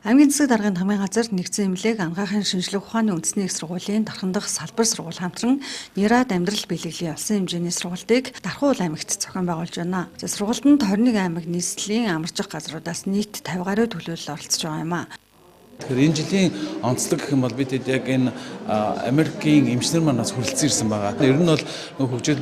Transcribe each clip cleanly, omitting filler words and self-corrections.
Аймгийн засаг даргын тамгын газар нэгдсэн эмнэлэг анагаахын шинжлэх ухааны үндэсний их сургуулийн Дархан дахь салбар сургууль хамтран Нэрад амьдрал бэлгэлийн улсын хэмжээний сургалтыг Дархан уул аймагт зохион байгуулж байна. За сургалтанд 21 аймаг нийслэлийн амарчих газруудаас нийт 50 гаруй төлөөлөл оролцож байгаа юм а. Тэгэхээр энэ жилийн онцлог гэх юм бол бид яг энэ Америкийн эмчнэр манаас хүрэлцэн ирсэн байгаа. Ер нь бол хөгжиж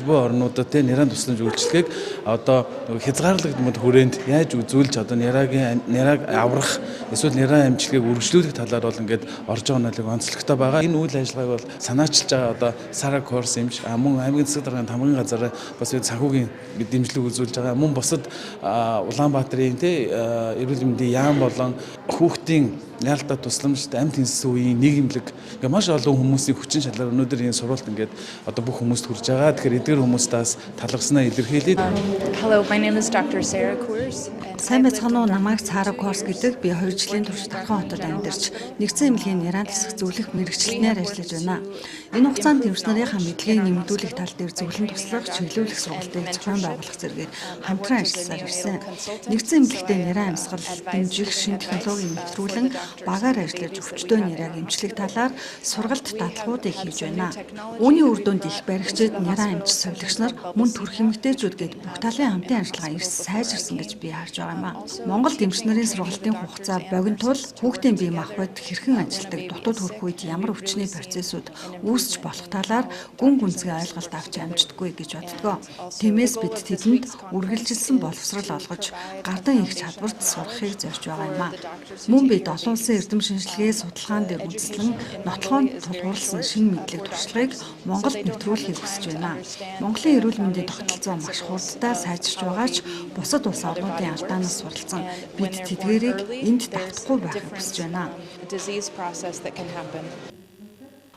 буй орнуудад те нэрийн тусламж үйлчилгээг одоо хязгаарлагдмал хүрээнд яаж үзүүлж одоо нэраг аврах эсвэл нэрийн эмчилгээг үргэлжлүүлэх талаар бол ингээд орж байгаа нөлөөг онцлогтой байгаа. Энэ үйл ажиллагааг бол санаачилж байгаа одоо Сара Корс эмч мөн аймгийн засаг даргын тамгын газар бас санхүүгийн дэмжлэг үзүүлж байгаа. Мөн бусад Улаанбаатарын те эрүүл мэндийн яам болон хүүхдийн яалтаа тусламжтай амьд тэнцсэн үеийн нийгэмлэг ингээ маш олон хүмүүсийн хүчин чадлаар өнөөдөр энэ сургалт ингээд одоо бүх хүмүүст хүрж байгаа. Тэгэхээр эдгээр хүмүүстээс талархснаа илэрхийлээд. Hello, my name is Dr. Sarah Coors. Сайн байцгаана уу? Намайг Сара Корс гэдэг. Би 2 жилийн турш Дархан хотод амьдарч нэгдсэн эмнэлгийн нэрийн тасах зөвлөх мэргэжилтнээр ажиллаж байна. Энэ хугацаанд эмч нарынхаа мэдлэгийг нэмэгдүүлэх тал дээр зөвлөн туслах, чиглүүлэх сургалтыг зохион байгуулах зэрэгээр хамтран ажилласаар ирсэн. Нэгдсэн эмнэлэгтээ нэрийн амьсгал дэмжих шинэ технологийн нэвтрүүлэн багаар ажиллаж өвчтөе нэрийг эмчлэх талаар сургалт дадлагуудыг хийж байна. Үүний үр дүнд их баригчид, нэрийн эмч сувилагч нар мөн төрөх эмэгтэйчүүд гээд бүх талын хамтын ажиллагаа эрс сайжирсан гэж би харж байгаа юм а. Монголд эмч нарын сургалтын хугацаа богино тул хүүхдийн бие махбод хэрхэн ажилладаг, дутууд хүрэх үед ямар өвчний процессууд үүсч болох талаар гүн гүнзгий ойлголт авч амждаггүй гэж боддгоо. Тиймээс бид тэдэнд үргэлжилсэн боловсрол олгож гардан их чадварт сургахыг зорж байгаа юм а. Мөн бид олон улсын эрдэм шинжилгээ судалгаан дээр үндэслэн нотлохоонд тулгуурласан шинэ мэдлэг туршлагыг Монголд нэвтрүүлэхийг хүсэж байна. Монголын эрүүл мэндийн тогтолцоо маш хурдтай сайжирч байгаа ч бусад улс орнуудын алдаанаас суралцсан бид тэдгээрийг энд давтахгүй байхыг хүсэж байна.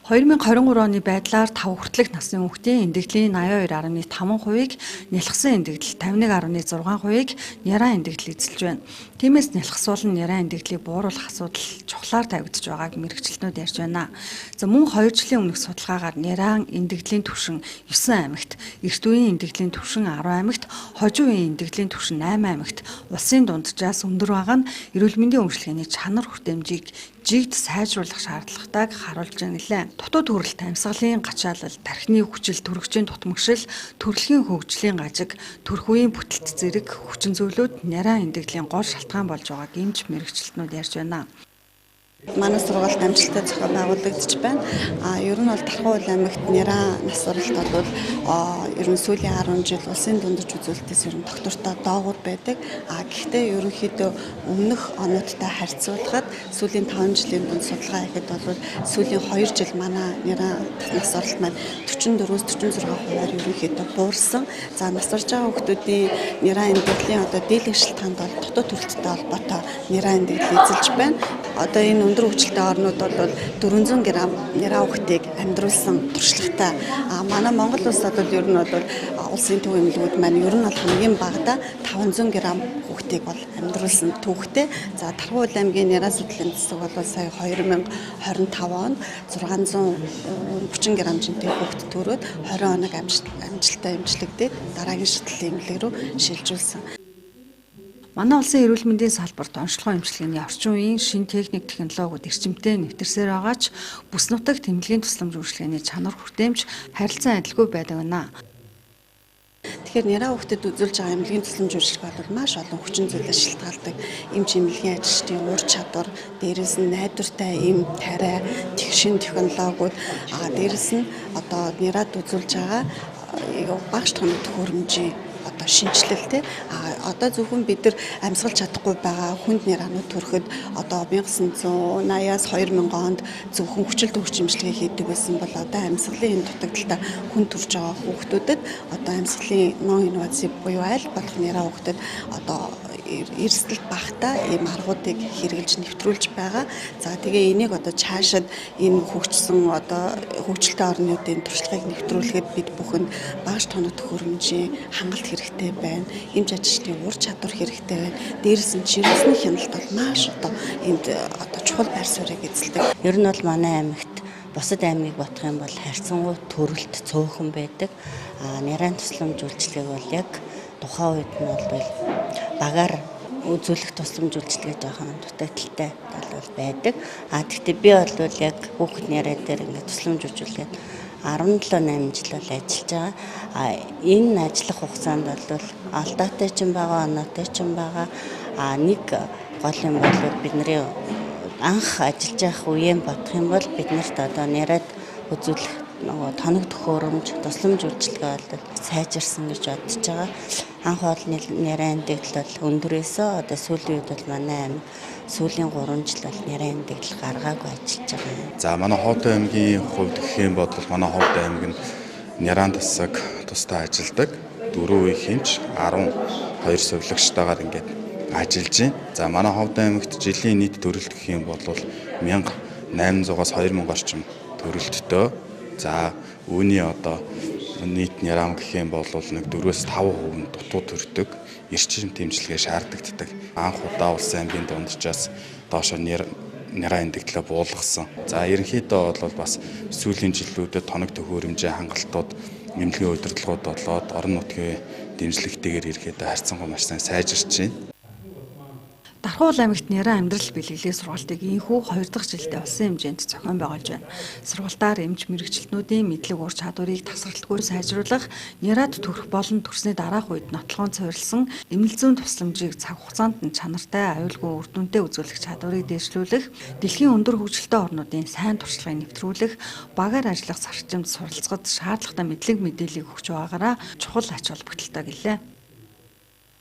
2023 оны байдлаар 5 хүртэлх насны хүүхдийн эндэгдлийн 82.5%-ийг нялхсан эндэгдэл, 51.6%-ийг няраа эндэгдэл эзэлж байна. Тиймээс нялхсуул нь няраа эндэгдлийг бууруулах асуудал чухлаар тавигдж байгааг мэргэжилтнүүд ярьж байна. За мөн 2 жилийн өмнөх судалгаагаар няраа эндэгдлийн түвшин 9 аймагт, эрт үеийн эндэгдлийн түвшин 10 аймагт, хожим үеийн эндэгдлийн түвшин 8 аймагт улсын дунджаас өндөр байгаа нь эрүүл мэндийн үйлчилгээний чанар хүртээмжийг жигд сайжруулах шаардлагатайг харуулж байна гэлээ. Дутуу төрөлт, амьсгалын гачаалал, тархины хүчил, төрөгчийн дутмагшил, төрөлхийн хөгжлийн гажиг, төрөх үеийн бүтэлт зэрэг хүчин зүйлүүд няраа эндэгдлийн гол шалтгаан болж байгааг эмч мэргэжилтнүүд ярьж байна. Манай сургалт амжилттай зохион байгуулагдаж байна. Ер нь бол Дархан уул аймагт нэраа нас баралт бол ер нь сүүлийн 10 жил улсын дундаж үзүүлэлтээс ер нь доктортой доогуур байдаг. Гэхдээ ерөнхийдөө өмнөх онуудтай харьцуулахад сүүлийн 5 жилийн дунд судалгаа хийхэд бол сүүлийн 2 жил манай нэраа нас баралт маань 44-46%-аар ерөнхийдөө буурсан. За нас барж байгаа хүмүүсийн нэраа эндэгдлийн одоо дийлэнх шалтгаанд бол дутуу төрөлттэй холбоотой нэраа эндэгдэл эзэлж байна. Одоо энэ өндөр хөгжилтэй орнууд бол 400 г нэраа хүүхдийг амьдруулсан туршлагатай. Манай Монгол улсад бол ер нь бол улсын төв эмнэлгүүд маань ер нь бол хамгийн багадаа 500 г хүүхдийг бол амьдруулсан түүхтэй. За Дархан уул аймгийн нэраа судлалын засаг бол сая 2025 онд 630 г жинтэй хүүхд төрөөд 20 хоног амжилттай эмчлэгдээд дараагийн шатлалын эмнэлэг рүү шилжүүлсэн. Манай улсын эрүүл мэндийн салбарт онцлогоо эмчилгээний орчин үеийн шинэ техник технологиуд эрчимтэй нэвтэрсээр байгаа ч бүс нутагт эмнэлгийн тусламж үйлчилгээний чанар хүртээмж харилцан адилгүй байдаг байна. Тэгэхээр нэраа хүүхдэд үзүүлж байгаа эмнэлгийн тусламж үйлчилгээ бол маш олон хүчин зүйлээс шалтгаалдаг. Эмч эмнэлгийн ажилчдын ур чадвар, дээрэс нь найдвартай эм тариа, шинэ технологиуд, дээрэс нь одоо нэраад үзүүлж байгаа багш тооны төхөөрөмжийн одоо шинэчлэл те. Одоо зөвхөн бид нар амьсгалж чадахгүй байгаа хүнд нэрэнүүд төрөхөд одоо 1980-аас 2000 онд зөвхөн хүчил төвч эмчилгээ хийдэг байсан бол одоо амьсгалын энэ дутагдaltaа хүн төрж байгаа хүүхдүүдэд одоо амьсгалын non invasive буюу аль болох нэраа хүүхдэд одоо эрсдэл багтаа ийм аргуудыг хэрэгжилж нэвтрүүлж байгаа. За тэгээ энийг одоо цаашид энэ хөгжсөн одоо хөгжилтэй орнуудын туршлагыг нэвтрүүлэхэд бид бүхэнд багш тооны төхөөрөмжийн хангалт хэрэгтэй байна. Эмч ажилчдын ур чадвар хэрэгтэй байна. Дээрээс нь жирэмсний хяналт бол маш одоо энд одоо чухал байр суурийг эзэлдэг. Ер нь бол манай аймагт бусад аймгийг бодох юм бол харьцангуй төрөлт цөөхөн байдаг. Нэрийн тусламж үйлчилгээг бол яг тухайн үед нь бол багаар Үзүүлэх тусламж үйлчилгээ жоохон дутагдалтай тал бол байдаг. А тэгтээ би бол яг хүүхэд нэрээ дээр ингээд тусламж үзүүлгээд 17 8 жил бол ажиллаж байгаа. А энэ ажиллах хугацаанд бол алдаатай ч юм байгаа, оноотой ч юм байгаа. А нэг гол юм бол бидний анх ажиллаж байх үеэн бодох юм бол биднэрт одоо нэрээд үзүүлэх нөгөө тоног төхөөрөмж, тусламж үйлчилгээ бол сайжирсан гэж бодож байгаа. Анх бол нэрээ эндэгдэл бол өндөрөөсөө одоо сүүлийн үед бол манай аймаг сүүлийн 3 жил бол нэрээ эндэгдэл гаргаагүй ажиллаж байгаа юм. За манай Ховд аймгийн хувьд гэх юм бол манай Ховд аймаг нь нэран тасаг тустай ажилладаг. 4 үеийн хэмж 12 сувилагчтайгаар ингээд ажиллаж байна. За манай Ховд аймагт жилийн нийт төрөлт гэх юм бол 1800-аас 2000 орчим төрөлттэй. За үүний одоо нийт нярам гэх юм бол нэг 4-5% нь дутуу төрдөг, эрчим дэмжлэгээ шаардлагатай. Анх удаа улсын аймгийн дунджаас доошо няраа эндэгдлээ буулгасан. За ерөнхийдөө бол бас сүүлийн жилүүдэд тоног төхөөрөмжийн хангалтууд, эмнэлгийн удирдлагууд болоод орон нутгийн дэмжлэгтэйгээр ерөнхийдөө харьцангуй маш сайн сайжирч байна. Дархуул аймагт нэраа амьдрал бэлэглээ сургалтыг ийнхүү 2 дахь жилдээ улсын хэмжээнд зохион байгуулж байна. Сургалтаар эмч мэрэгчлэтнүүдийн мэдлэг ур чадварыг тасралтгүй сайжруулах, нэраад төрөх болон төрсний дараах үед нотлохоон цувралсан эмнэл зүйн тусламжийг цаг хугацаанд нь чанартай, аюулгүй үр дүнтэй үзүүлэх чадварыг дэвшлүүлэх, дэлхийн өндөр хөгжилтэй орнуудын сайн туршлагыг нэвтрүүлэх, багаар ажиллах зарчимд суралцахад шаардлагатай мэдлэг мэдээллийг өгч байгаагаараа чухал ач холбогдолтой гэлээ.